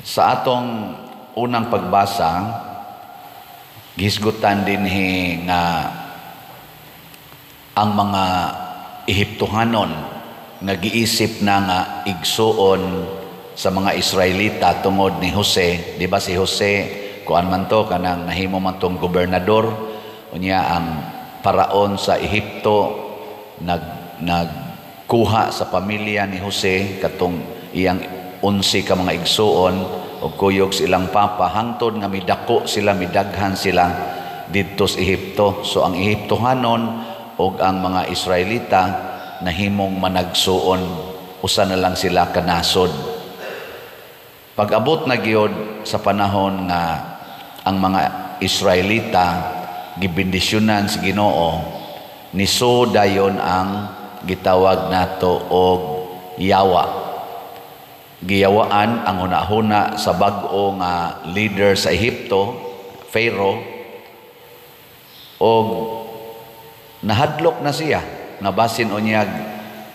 Sa atong unang pagbasa, gihisgutan dinhi nga ang mga Ehiptohanon nga giisip na nga igsuon sa mga Israelita tungod ni Jose. Di ba si Jose, kuan man to, kanang nahimo man tong gobernador, unya ang paraon sa Ehipto nagkuha sa pamilya ni Jose, katong iyang 11 ka mga igsuon og kuyog sa ilang papa, hangtod nga midako sila, midaghan sila didto sa Ehipto. So ang Ehiptohanon og ang mga Israelita nahimong managsuon, usa na lang sila kanasod. Pag-abot na gyud sa panahon nga ang mga Israelita gibendisyonan sa Ginoo, niso dayon ang gitawag nato og yawa. Giyawaan ang hunahuna sa bag-o nga leader sa Ehipto, Pharaoh, og nahadlok na siya nga basin unyag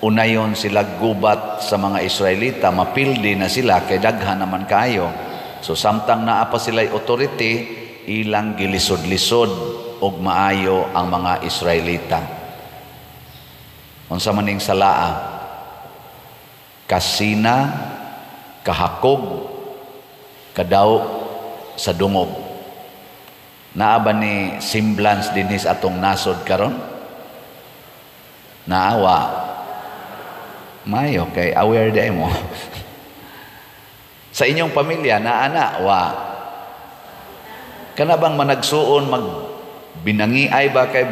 unayon sila gubat sa mga Israelita, mapildi na sila kay daghan naman kayo. So samtang naa pa sila authority, ilang gilisod-lisod og maayo ang mga Israelita. Unsa man ning salaa? Kasina, kahakog, kadaw sa dungog. Naa ba ni semblance dinhi sa atong nasod karon? Naawa. Mayo kay aware di mo. Sa inyong pamilya naa na wa? Kana bang managsuon mag binangiay ba kay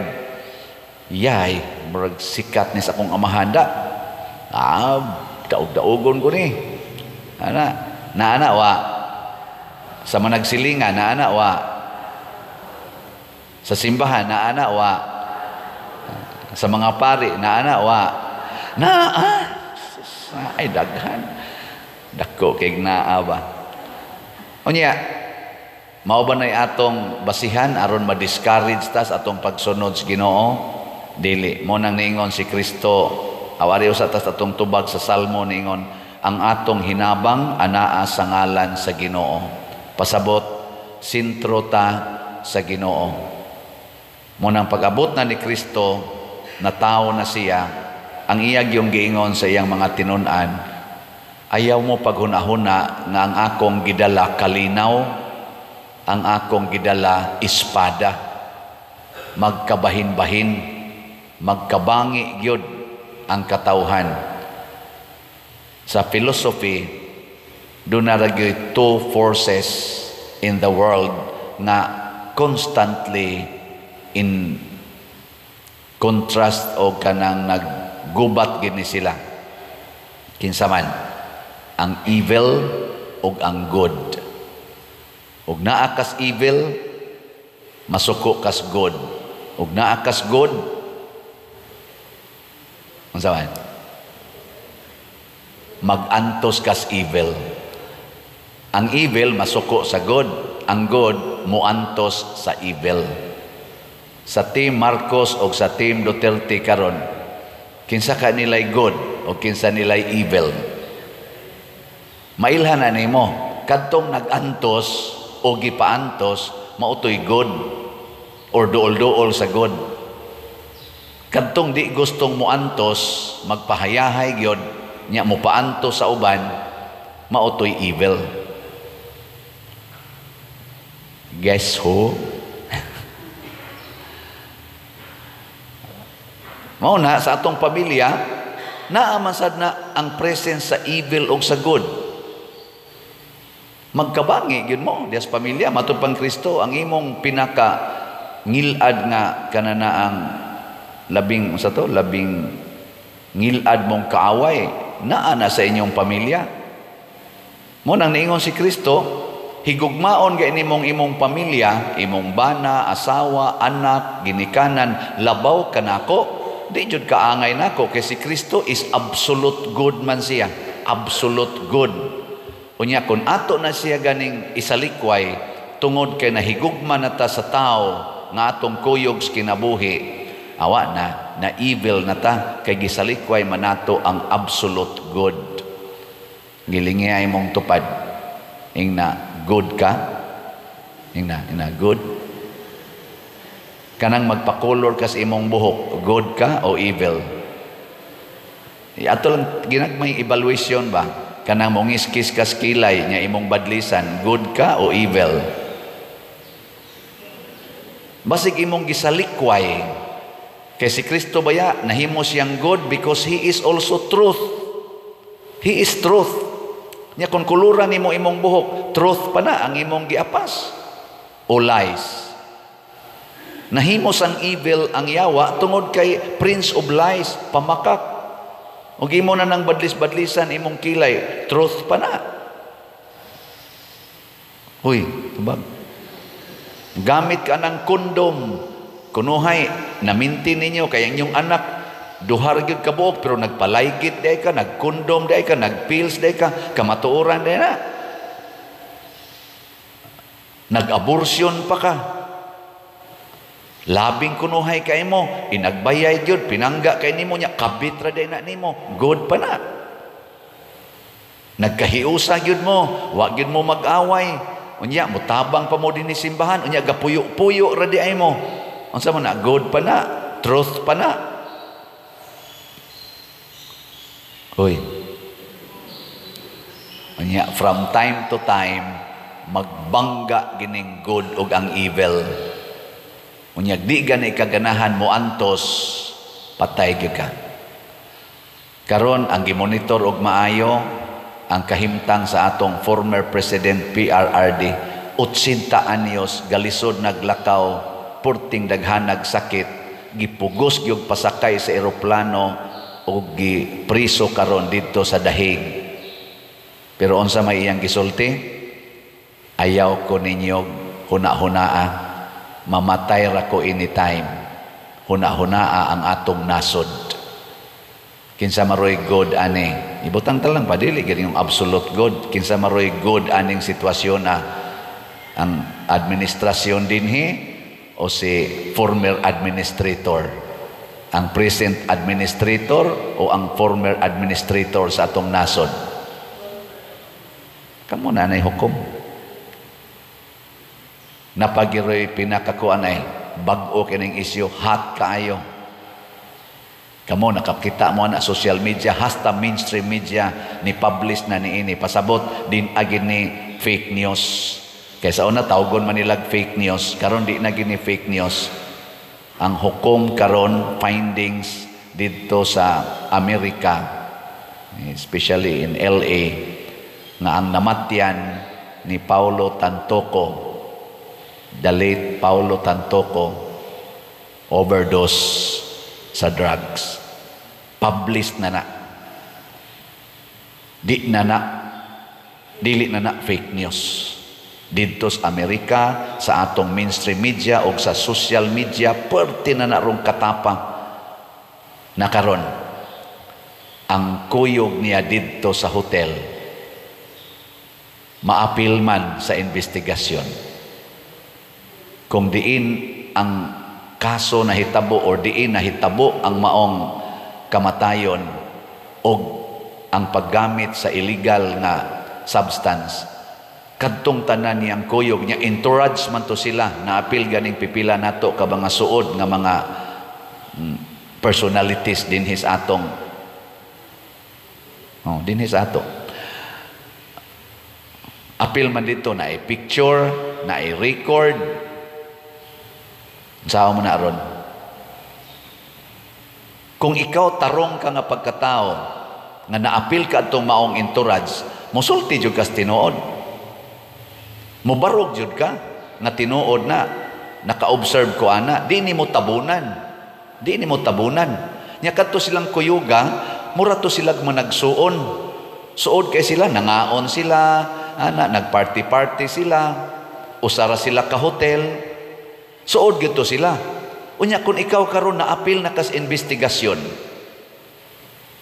yay murag sikat ni sa akong amahanda. Daog-daogon ko ni. Ana, naa na wa? Sa managsilingan, naa na wa? Sa simbahan, naa na wa? Sa mga pari, naa na wa? Naa. Ay daghan. Dako kay naa ba. Unya, mao ba nay atong basihan aron ma-discourage ta sa atong pagsunod sa Ginoo? Dili. Mo nang niingon si Kristo, awari usa ta sa atong tubag sa Salmo, niingon ang atong hinabang anaa sa ngalan sa Ginoo. Pasabot, sentro ta sa Ginoo. Mo nang pag-abot na ni Kristo, natawo na siya, ang iyag yung giingon sa iyang mga tinun-an, ayaw mo paghunahuna nga ang akong gidala kalinaw, ang akong gidala espada. Magkabahin-bahin, magkabangi gyud ang katawhan. Sa philosophy, doon na gyud two forces in the world nga constantly in contrast o kanang naggubat gini sila. Kinsa man? Ang evil ug ang good. Ug naa kas evil, masuko kas good. Ug naa kas good, unsa man? Magantos kas evil. Ang evil masuko sa good, ang good muantos sa evil. Sa team Marcos o sa team Duterte karon, kinsa ka nilay good o kinsa nilay evil? Mailhan na nimo, kadtong nag-antos o gipaantos, mautoy good or duol-duol sa good. Kadtong di gustong muantos, magpahayahay gyud, nya mopaantos sa uban, mautoy evil. Guess who? Mao na sa atong pamilya, naa man sad na ang presence sa evil og sa good. Magkabangi gyud mo dias pamilya, matud pang Kristo ang imong pinaka ngilad nga kananaang labing sa to, labing ngilad mong kaaway naa na sa inyong pamilya. Mo nang niingon si Kristo, higugmaon gay nimong imong pamilya, imong bana, asawa, anak, ginikanan, labaw kanako. Di jud kaangay nako kay si Kristo is absolute good man siya, absolute good. Unya kun ato na siya ganing isalikway tungod kay nahigugma na ta sa tao nga atong kuyog sa kinabuhi, awa na, na evil na ta kay gisalikway man nato ang absolute good. Gilingi ay mong tupad. Ingna good ka? Ingna good? Kanang magpakolor ka sa imong buhok, good ka o evil? Ato lang ginagmay evaluation ba? Kanang mongiskis ka sa kilay nya imong badlisan, good ka o evil? Basig imong gisalikway. Kay si Kristo baya nahimo siyang good because He is also truth. He is truth. Nya kung kuluran nimo imong buhok, truth pa na ang imong giapas o lies? Nahimo sang evil ang yawa tungod kay prince of lies, pamakak. Ug imo na nang badlis-badlisan imong kilay, truth pa na? Uy, tubag. Gamit ka ng kondom. Kunuhay, naminti ninyo kay ang inyong anak duha ra gyud ka buok, pero nagpalaygit diay ka, nagkondom diay ka, nagpills diay ka, kamatuoran diay na. Nag-abortion pa ka. Labing kunuhay kay mo, inagbayay gyud, pinangga kay nimo nya, kabit ra diay na nimo, good pa na? Nagkahiusa gyud mo, wa gyud mo mag-away. Unya mutabang pa mo dinhi simbahan, unya gapuyo-puyo ra diay mo. Unsa man na, good pa na? Truth pa na? Uy. Unya from time to time magbangga gining good ug ang evil. Unya di gani kaganahan mo antos, patay gyud ka. Karon ang gimonitor og maayo ang kahimtang sa atong former President PRRD, 80 anyos, galisod naglakaw, purting daghanag sakit, gipugos gyud pasakay sa eroplano ug gipriso karon didto sa Dahig. Pero unsa may iyang gisulti? "Ayaw ko ninyo huna-hunaa, mamatay ra ko anytime. Huna-hunaa ang atong nasod." Kinsa maroy good ani? Ibutang ta lang pa, dili gid yung absolute good. Kinsa maroy good aning sitwasyon na ang administrasyon dinhi o si former administrator? Ang present administrator o ang former administrator sa atong nasod? Kamo na nay hukom. Napagiroy pinakakuan ay bag-o kining isyu, hot kaayo. Kamo nakakita mo na social media, hasta mainstream media ni publish na niini, pasabot din agin ni fake news. Kaysa una tawgon man nilag fake news, karon di na gini fake news. Ang hukom karon, findings didto sa Amerika, especially in LA, nga ang namatyan ni Paulo Tantoco, the late Paulo Tantoco, overdose sa drugs. Published na na. Di na na, dili na na fake news. Didto sa Amerika, sa atong mainstream media o sa social media, perti na na rong katapa na karon. Ang kuyog niya didto sa hotel, maapil man sa investigasyon. Kung diin ang kaso nahitabo or diin nahitabo ang maong kamatayon o ang paggamit sa illegal nga substance, kadtong tanan niyang kuyog niya, entourage man to sila, naapil ganing pipila nato ka mga suod nga mga personalities dinhi sa atong, oh, dinhi sa ato. Apil man dito na i-picture, na i-record. Saan mo na ron? Kung ikaw tarong ka nga pagkatao, nga naapil ka atong maong entourage, musulti jud kas tinuod. Mubarog jud ka nga tinuod na naka-observe ko ana, di nimo tabunan. Di nimo tabunan. Nya kadto silang kuyuga, mura to sila managsuon. Suod kay sila, nangaon sila, ana, nagparty-party sila, usara sila ka hotel. Suod gyud to sila. Unya kung ikaw karon naapil na kas investigasyon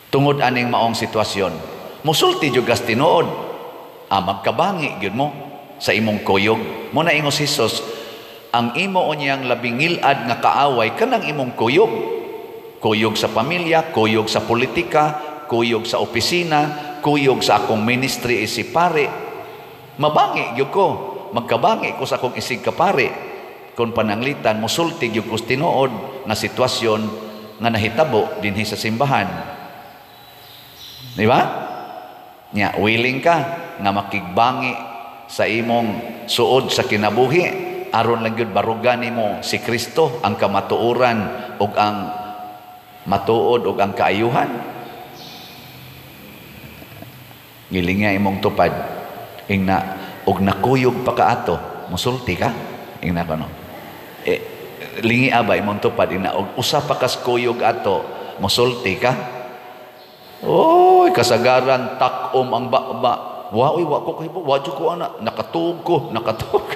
tungod aning maong sitwasyon, musulti jud kas tinuod. Ah, magkabangi gyud mo sa imong kuyog. Mo na ingos Hesus, ang imo unyang labing ngilad nga kaaway kanang imong kuyog. Kuyog sa pamilya, kuyog sa politika, kuyog sa opisina, kuyog sa akong ministry isip pare. Mabangi gyud ko, magkabangi ko sa akong isig kapari kung pananglitan musulti gyud ko tinuod nga sitwasyon nga nahitabo dinhi sa simbahan. Di ba? Nya, willing ka nga makigbangi sa imong suod sa kinabuhi aron lang gyud barugan nimo si Kristo, ang kamatuoran ug ang matuod ug ang kaayuhan. Gilinga imong tupad, ingna og nakuyog pa kaato, musulti ka, ingna kono. Eh, lingi aba imong tupad, ingna og usa pa kas kuyog ato, musulti ka. Oy, kasagaran takom ang baba. Wa oy, wa ko kahibo, wa ko ana, nakatuog ko, nakatuog.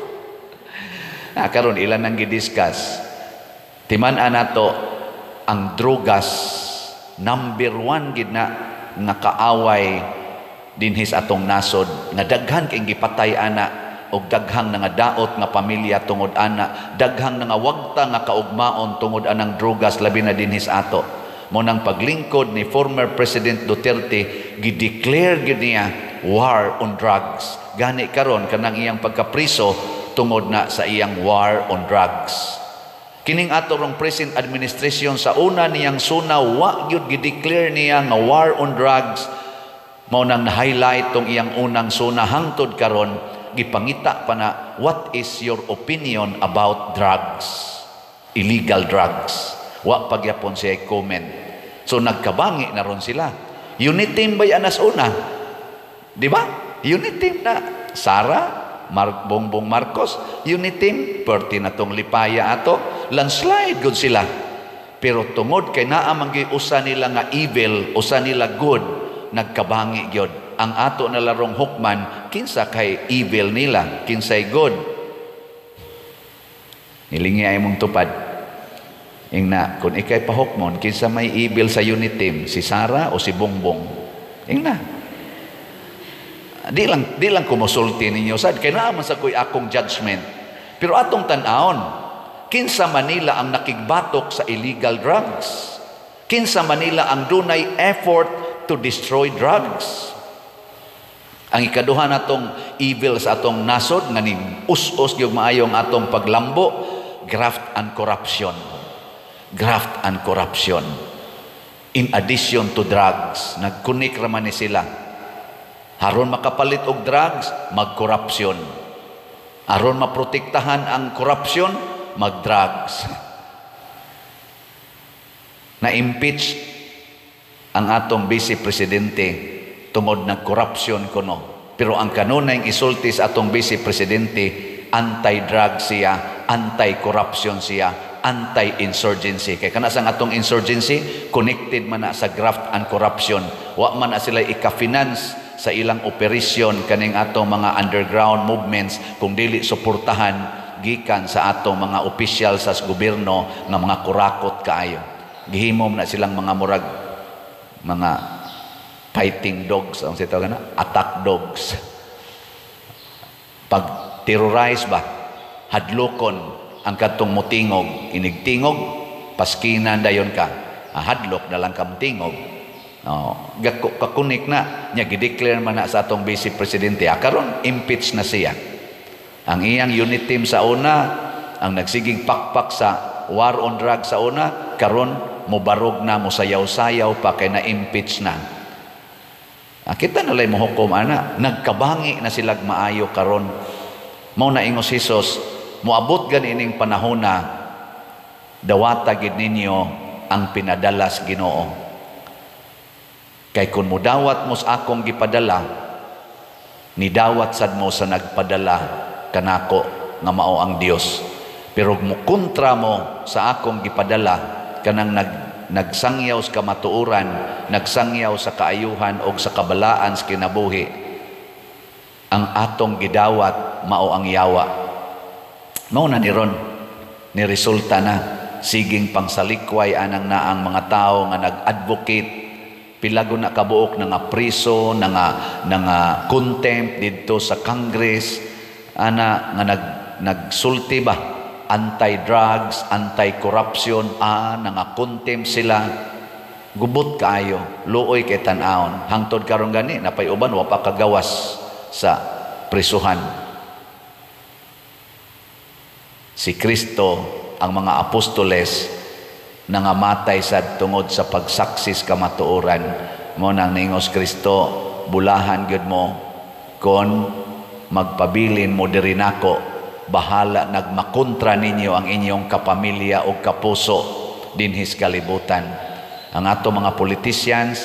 Ah, karon ilan ang gidiscuss. Timan-an nato ang drugas, number 1 gid na nga kaaway dinhi sa atong nasod, nga daghan kay gipatay ana og daghang nangadaot nga pamilya tungod ana, daghang nangawagta nga kaugmaon tungod anang drugas, labi na dinhi sa ato. Mo nang paglingkod ni former President Duterte, gi-declare gid niya war on drugs. Gani karon kanang iyang pagkapriso tungod na sa iyang war on drugs. Kining ato rong present administration, sa una niyang suna, wa gyud gi-declare niya nga war on drugs. Mao nang na-highlight tong iyang unang suna hangtod karon, gipangita pa na, what is your opinion about drugs? Illegal drugs. Wa pagyapon siya comment. So nagkabangi na ron sila. Unit team ba anas una? Di ba? Unit team na. Sara, Bongbong Marcos, unit team, perti na tong lipaya ato, landslide good sila. Pero tungod kay naa man gyud usa nila nga evil, usa nila good, nagkabangi gyud. Ang ato na larong hukman, kinsa kay evil nila, kinsay good. Nilingi ay mong tupad. Ingna, kung ikay pahukmon, kinsa may evil sa unit team, si Sara o si Bongbong? Ingna. Di lang kumusulti ninyo sad kay naa man sa ko'y akong judgment. Pero atong tan-awon, kinsa Manila ang nakigbatok sa illegal drugs? Kinsa Manila ang dunay effort to destroy drugs? Ang ikaduha natong evil sa atong nasod nga ning us-us gyud maayo ang atong paglambo, graft and corruption. Graft and corruption. In addition to drugs, nagkunik ra man ni sila. Aron makapalit og drugs, mag-corruption. Aron maprotektahan ang corruption, mag-drugs. Na-impeach ang atong vice presidente tungod ng corruption kuno. Pero ang kanunay isulti sa atong vice presidente, anti-drug siya, anti-corruption siya, anti-insurgency. Kay kana sang atong insurgency, connected man na sa graft and corruption. Wa man na sila ika-finance sa ilang operasyon kaning atong mga underground movements kung dili suportahan gikan sa atong mga opisyal sa gobyerno nga mga kurakot kaayo. Gihimom na silang mga murag mga fighting dogs, ang sitaw na attack dogs. Pag terrorize ba, hadlokon ang kadtong mutingog, inigtingog, paskinan dayon ka, hadlok na lang ka mutingog. Oh, kakunik na nya, gideclare man na sa atong vice presidente. Karon impeach na siya. Ang iyang unit team sa una, ang nagsiging pakpak sa war on drugs sa una, karon mobarog na, mosayaw-sayaw pa kay na-impeach na. Kita na lay mohukom ana, nagkabangi na silag maayo karon. Mao na ingos Hesus, moabot gani ining panahona, dawata gid ninyo ang pinadala sa Ginoo. Kay kun mudawat mo sa akong gipadala, nidawat sad mo sa nagpadala kanako nga mao ang Dios. Pero mukontra mo sa akong gipadala, kanang nagsangyaw sa kamatuoran, nagsangyaw sa kaayuhan og sa kabalaan sa kinabuhi, ang atong gidawat mao ang yawa. Mao na ni ron, ni resulta na siging pangsalikway anang naang mga tao nga nag-advocate, pilago na kabuok na nga priso, na nga contempt didto sa Congress, ana nga nagsulti ba anti-drugs, anti-corruption, nga contempt sila, gubot kaayo, luoy kay tan-awon. Hangtod karon gani napay uban wa pa kagawas sa prisuhan. Si Kristo, ang mga apostoles, nangamatay sad tungod sa pagsaksis kamatuoran. Mo nang ningos Kristo, bulahan gyud mo kon magpabilin mo diri nako, bahala nagmakontra ninyo ang inyong kapamilya o kapuso dinhis kalibutan. Ang ato mga politicians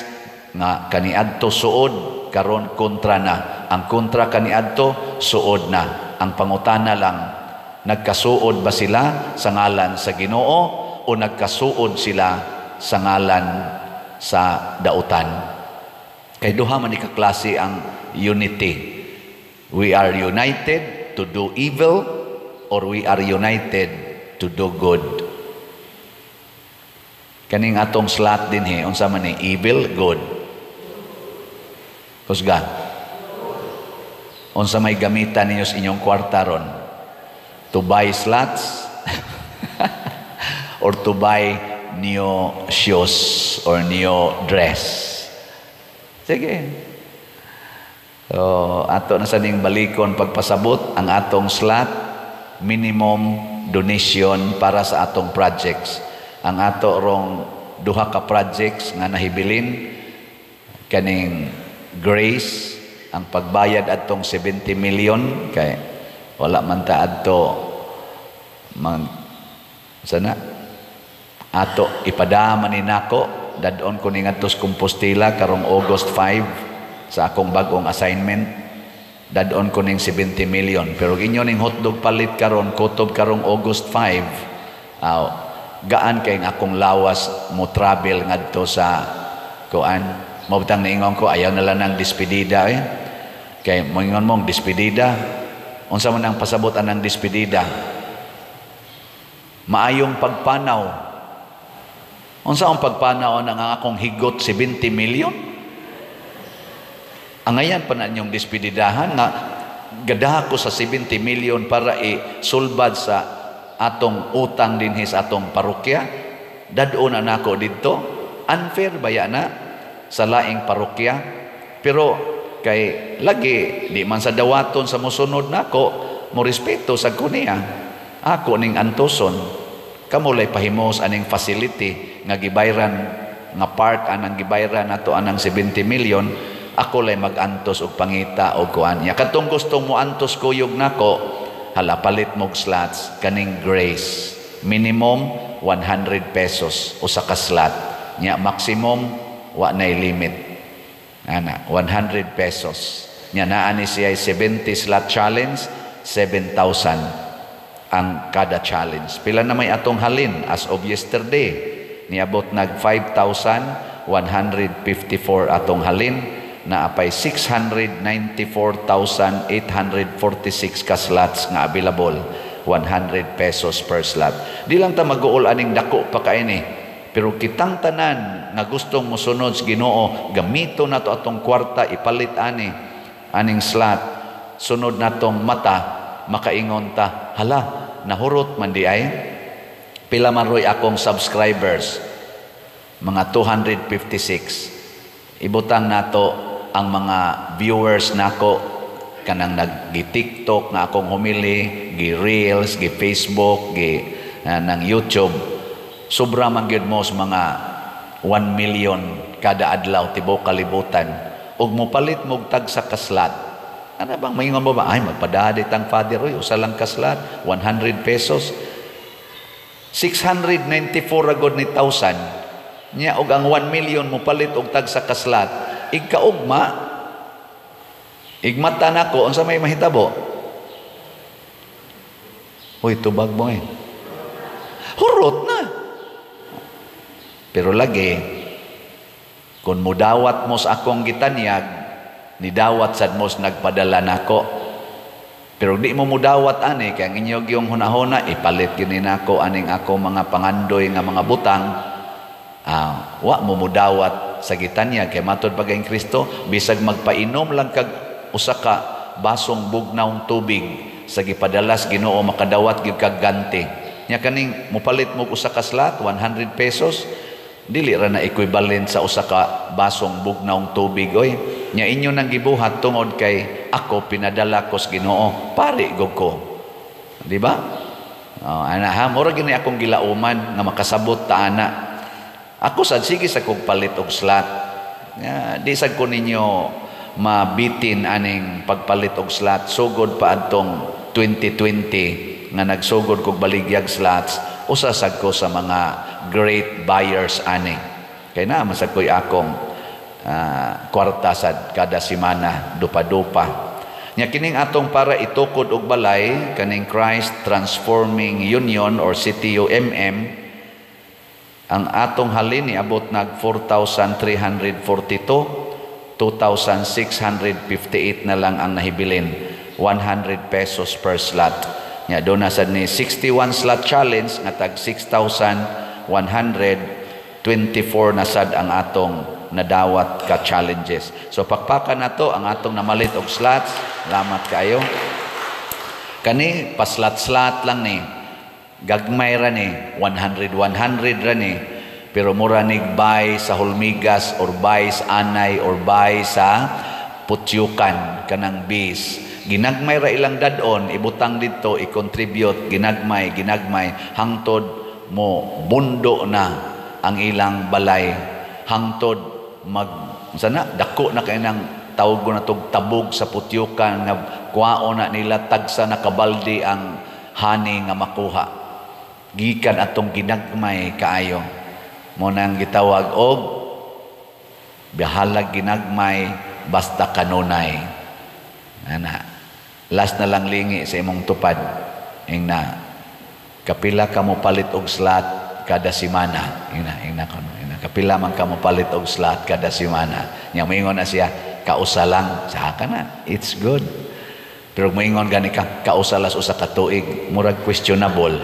nga kaniadto suod, karon kontra na. Ang kontra kaniadto suod na. Ang pangutana lang, nagkasuod ba sila sa ngalan sa Ginoo o nagkasuod sila sa ngalan sa dautan? Kay duha man ni ka klase ang unity. We are united to do evil or we are united to do good. Kaning atong slot dinhi, unsa man ni, evil, good? Kusga. Unsa may gamitan ninyo sa inyong kwarta ron? To buy slots or to buy new shoes or new dress? Sige. So, ato na sa ning balikon pagpasabot ang atong slot minimum donation para sa atong projects. Ang ato rong duha ka projects nga nahibilin, kaning Grace, ang pagbayad adtong 70 million, kay wala man ta adto mag sana ato ipadama ni nako. Dadon ko ni ngadto sa Compostela karong August 5 sa akong bag-ong assignment. Dadon ko ning 70 million, pero inyo ning hotdog palit karon, kutob karong August 5, gaan kay akong lawas mo travel ngadto sa kuan. Mabutang niingon ko, ayaw na lang ng despedida eh. Kay moingon mong despedida, unsa man ang pasabot anang despedida? Maayong pagpanaw. Unsa ang pagpanaw ng akong higot 70 million? Angayan pa na inyong despedidahan nga gadaha ko sa 70 million para isulbad sa atong utang dinhi sa atong parokya. Dad-on na nako didto. Unfair baya na sa laing parokya? Pero kay lagi di man sa dawaton sa mosunod nako, mo respeto sa ko niya. Ako ning antoson. Kamo lay pahimos aning facility nga gibayran, nga part anang gibayran nato anang 70 million. Ako lay magantos og pangita og kuan nya. Katong gusto mo antos kuyog nako, hala, palit mog slots kaning Grace. Minimum 100 pesos usa ka slot nya, maximum wa nay limit ana, 100 pesos nya. Naa ni siya 70 slot challenge, 7,000 ang kada challenge. Pila na may atong halin as of yesterday? Niabot nag 5,154 atong halin na apay 694,846 ka slots nga available, 100 pesos per slot. Di lang ta mag-uol aning dako pa kaini. Pero kitang tanan nga gustong mosunod sa Ginoo, gamito nato atong kwarta ipalit ani aning slot. Sunod natong mata, makaingon ta, "Hala, nahurot man di ay." Pila man roy akong subscribers? Mga 256. Ibutang nato ang mga viewers nako kanang nag-TikTok nga akong humili, gi-Reels, gi-Facebook, gi ng YouTube. Sobra man gyud mo sa mga 1 million kada adlaw tibuok kalibutan. Ug mopalit mo tag sa ka slot. Ano bang maingon mo ba? "Ay, magpadadit ang Father Roy, usa lang ka slot, 100 pesos." 694 ragod ni thousand. Nya og ang 1 million mo palit og tag sa ka slot. Igkaugma, igmata nako, unsa may mahitabo? Uy, tubag mo eh. Hurot na. Pero lagi, kung mudawat mo sa akong gitanyag, nidawat sad mo sa nagpadala nako. Pero di mo mudawat ani, kay ang inyog yung hunahuna, ipalit gyud ni nako aning ako mga pangandoy nga mga butang, wa mo mudawat sa gitanyag. Kay matod pa kay Kristo, bisag magpainom lang kag usa ka basong bugnawng tubig sa gipadalas Ginoo, makadawat gyud kag ganti. Nya kaning mopalit mo usa ka slot, 100 pesos, dili ra na equivalent sa usa ka basong bugnawng tubig oy. Nya inyo nang gibuhat tungod kay Ako, pinadala ko sa Ginoo, pari gud ko. Di ba? Oh, ana ha, mura gini akong gilauman nga makasabot ta ana. Ako sad, sige sa kog palit og slot. Ya, di sad ko ninyo mabitin aning pagpalit og slot. Sugod pa adtong 2020 nga nagsugod kog baligyag slots, usa sad ko sa mga great buyers ani. Kay naa man sad ko'y akong kwarta sad kada semana, dupa-dupa. Nya kining atong para itukod og balay, kaning Christ Transforming Union or CTUMM, ang atong halin niabot nag 4,342, 2,658 na lang ang nahibilin, 100 pesos per slot. Nya do na sad ni 61 slot challenge nga tag 6,124 na sad ang atong nadawat ka challenges. So pakpakan nato ang atong namalit og slots. Salamat kaayo. Kani paslat-slat lang ni. Gagmay ra ni, 100 100 ra ni. Pero mura nig buy sa Hulmigas or buy sa Anay or buy sa Putyukan kanang bis. Ginagmay ra ilang dadon, ibutang didto, i-contribute, ginagmay, ginagmay hangtod mo bundo na ang ilang balay, hangtod mag sana dako na kay nang tawag ko na tog tabog sa Putyukan nga kuwaon na nila, tagsa na kabaldi ang honey nga makuha gikan atong ginagmay kaayo. Mo nang gitawag og bahalag ginagmay basta kanunay ana. Last na lang, lingi sa imong tupad, ingna, kapila ka mo palit og slot kada semana? Ingna, ingna kono, ingna, kapila man ka mo palit og slot kada semana? Nya moingon na siya, "Kausa lang." Sa ka na, it's good. Pero moingon gani ka, "Kausa las usa ka tuig," murag questionable.